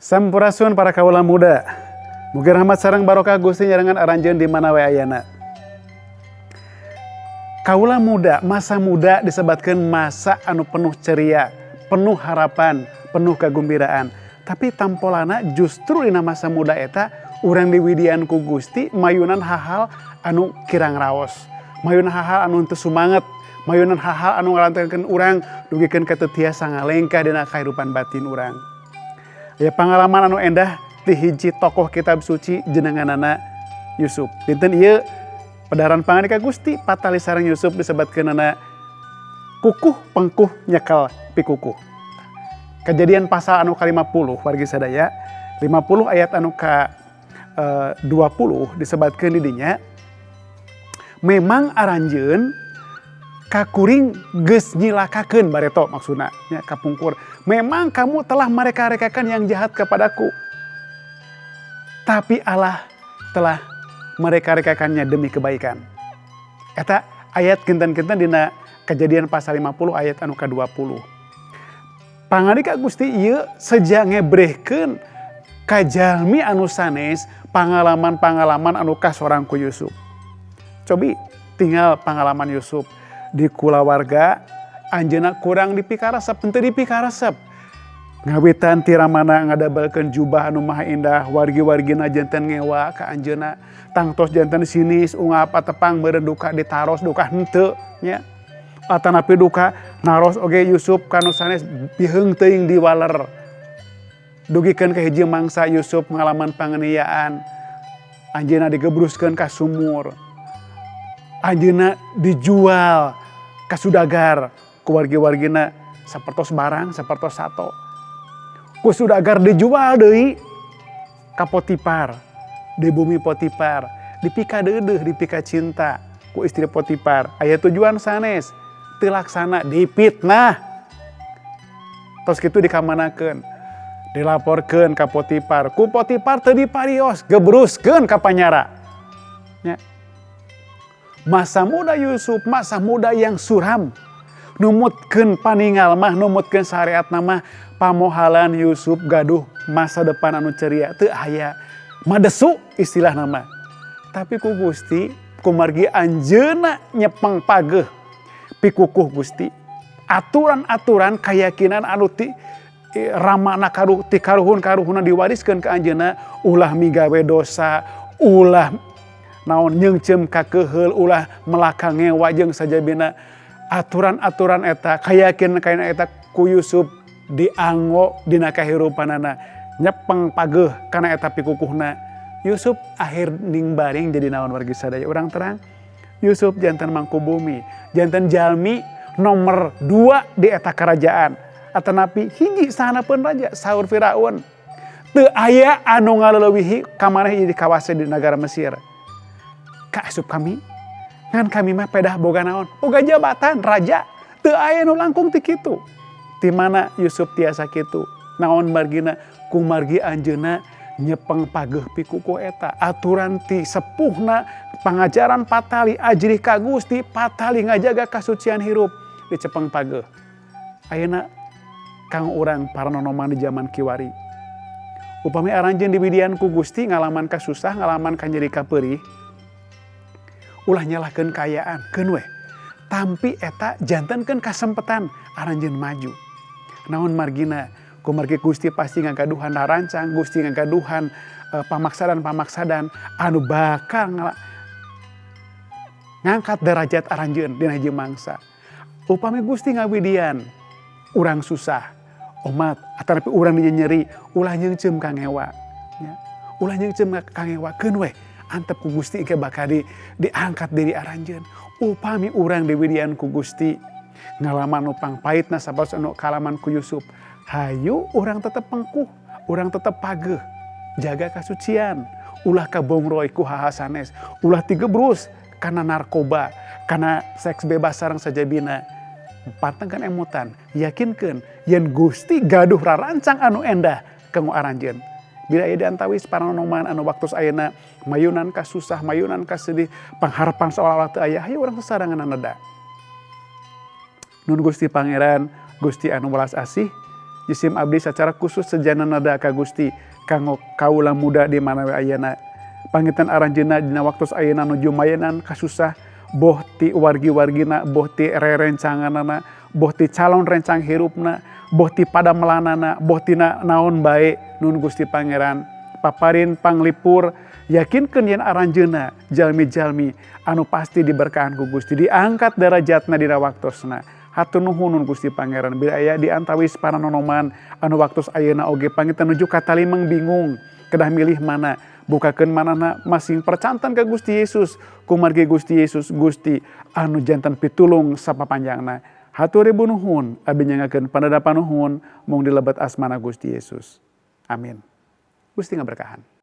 Sampurasun para kawula muda. Mugi rahmat sareng barokah Gusti nyarengan aranjeun di mana we ayana. Kawula muda, masa muda disebatkeun masa anu penuh ceria, penuh harapan, penuh kegumbiraan. Tapi tampolana justru dina masa muda eta urang diwidian ku Gusti mayunan hal-hal anu kirang raos. Mayunan hal-hal anu teu sumanget, mayunan hal-hal anu ngalantarkeun urang dugikeun ka teu tiasa ngalengkah dina kahirupan batin urang. Ya, pengalaman anu endah ti hiji tokoh kitab suci jenenganana Yusuf. Dinten ieu pedaran pangandika Gusti patali sareng Yusuf disebatkeunana kukuh pengkuh nyekel pikukuh. Kejadian pasal anu ka-50, wargi sadaya, 50 ayat anu ka 20 disebatkeun di dinya, memang aranjeun kakuring geus nyilakakeun bareto, maksudna nya kapungkur. Memang kamu telah mereka-rekakan yang jahat kepadaku. Tapi Allah telah mereka-rekakannya demi kebaikan. Eta ayat kinten-kinten dina Kejadian pasal 50 ayat anu ka-20. Pangandika Gusti ieu seja ngebrehkeun ka jalmi anu sanes pangalaman-pangalaman anu kasorang ku Yusuf. Cobi tinggal pangalaman Yusuf di kulawarga anjeunna kurang dipikaresep, henteu dipikaresep. Ngawitan ti ramana ngadabelkeun jubah anu maha indah, wargi-wargina janten ngewa ka anjeunna. Tangtos janten sinis, ungap patepang meureun duka ditaros duka henteu nya. Atanapi duka naros oge Yusuf kanu sanes biheung teuing diwaler. Dugikeun ka hiji mangsa Yusuf ngalaman panganiayaan. Anjeunna digebruskeun ka sumur. Anjeunna dijual ka sudagar ku wargi-wargina sapertos barang, sapertos sato. Ku sudagar dijual deui ka Potifar, di bumi Potifar, dipika deudeuh, dipika cinta ku istri Potifar. Aya tujuan sanes, teu laksana, dipitnah. Tos kitu dikamanakeun? Dilaporkeun ka Potifar. Ku Potifar teu diparios, gebruskeun ka panyara. Nya. Masa muda Yusuf, masa muda yang suram. Numutkeun paningal mah, numutkeun syariat mah, pamohalan Yusuf gaduh masa depan anu ceria teu aya. Madesu istilah nama. Tapi ku Gusti, kumargi anjeunna nyepeng pageuh pikukuh Gusti. Aturan-aturan keyakinan anu ti ramana karuh ti karuhun-karuhunna diwariskeun ka anjeunna, ulah migawe dosa, ulah naon nyeungceum ka keuheul, ulah melaka ngewa jeung sajabina. Aturan-aturan eta, keyakinan-keyakinan eta ku Yusuf dianggo dina kahirupanana, nyepeng pageuh kana eta pikukuhna. Yusuf akhir ning baring jadi naon, wargi sadaya? Urang terang, Yusuf janten mangku bumi, janten jalmi nomor 2 di eta kerajaan, atanapi hiji sahanapeun raja. Saur Firaun, teu aya anu ngaleuwihi ka maneh jadi kawasa di negara Mesir. Kaasup kami ngan kami mah pedah boga naon, boga jabatan raja, teu aya nu langkung ti kitu. Ti mana Yusuf tiasa kitu? Naon margina? Kumargi anjeunna nyepeng pageuh pikukuh eta aturan ti sepuhna, pangajaran patali ajrih ka Gusti, patali ngajaga kasucian hirup, dicepeng pageuh. Ayeuna kang urang para nonoman di zaman kiwari, upami aranjeun diwidian ku Gusti ngalaman kasusah, ngalaman kanyeri kapeurih, ulah nyalahkeun kaayaan, keun weh. Tampi eta jantenkeun kasempetan aranjeun maju. Naon margina? Kumargi Gusti pasti ngagaduhan rarancang, Gusti ngagaduhan pamaksadan-pamaksadan anu bakal ngangkat derajat aranjeun dina hiji mangsa. Upami Gusti ngawidian urang susah, omat atanapi urang nyeri, ulah nyeungceum ka ngewa nya. Ulah nyeungceum ka ngewa, keun weh, antep ku Gusti ke bakal diangkat diri aranjeun. Upami urang diwidian ku Gusti ngalaman nu pangpaitna sapertos anu kalaman ku Yusuf, hayu urang tetep pengkuh, urang tetep pageuh, jaga kasucian, ulah kabongroy ku hal sanes, ulah tigebrus karena narkoba, karena seks bebas sareng sajabina. Pantengkeun emutan, yakinkeun yen Gusti gaduh rarancang anu endah kanggo aranjeun. Bila aya diantawis para nonoman anu waktu ayeuna mayunan kasusah, mayunan kasedih, pangharapan seolah-olah teu aya, hayu urang sasarengan neda. Nun Gusti Pangeran, Gusti anu welas asih, Jisim abdi secara khusus sejana nada ka Gusti kanggo kaula muda di mana we ayana. Panginten aranjeunna dina waktos ayeuna nuju mayenan kasusah, boh ti wargi-wargina, boh ti rerencanganana, boh ti calon rencang hirupna, boh ti padamelanana, boh tina naon bae. Nun Gusti Pangeran, paparin panglipur, yakinkeun yen aranjeunna jalmi-jalmi anu pasti diberkahan ku Gusti, diangkat darajatna dina waktosna. Hatur nuhun, nun Gusti Pangeran. Bila aya di antawis para nonoman anu waktos ayeuna oge panginten nuju katalimeng, bingung kedah milih mana, bukakeun manahna masing percanten ka Gusti Yesus, kumargi Gusti Yesus Gusti anu janten pitulung sapapanjangna. Hatur ribu nuhun, abdi nyanggakeun panadapan nuhun mung dilebet asmana Gusti Yesus. Amin. Gusti ngaberkahan.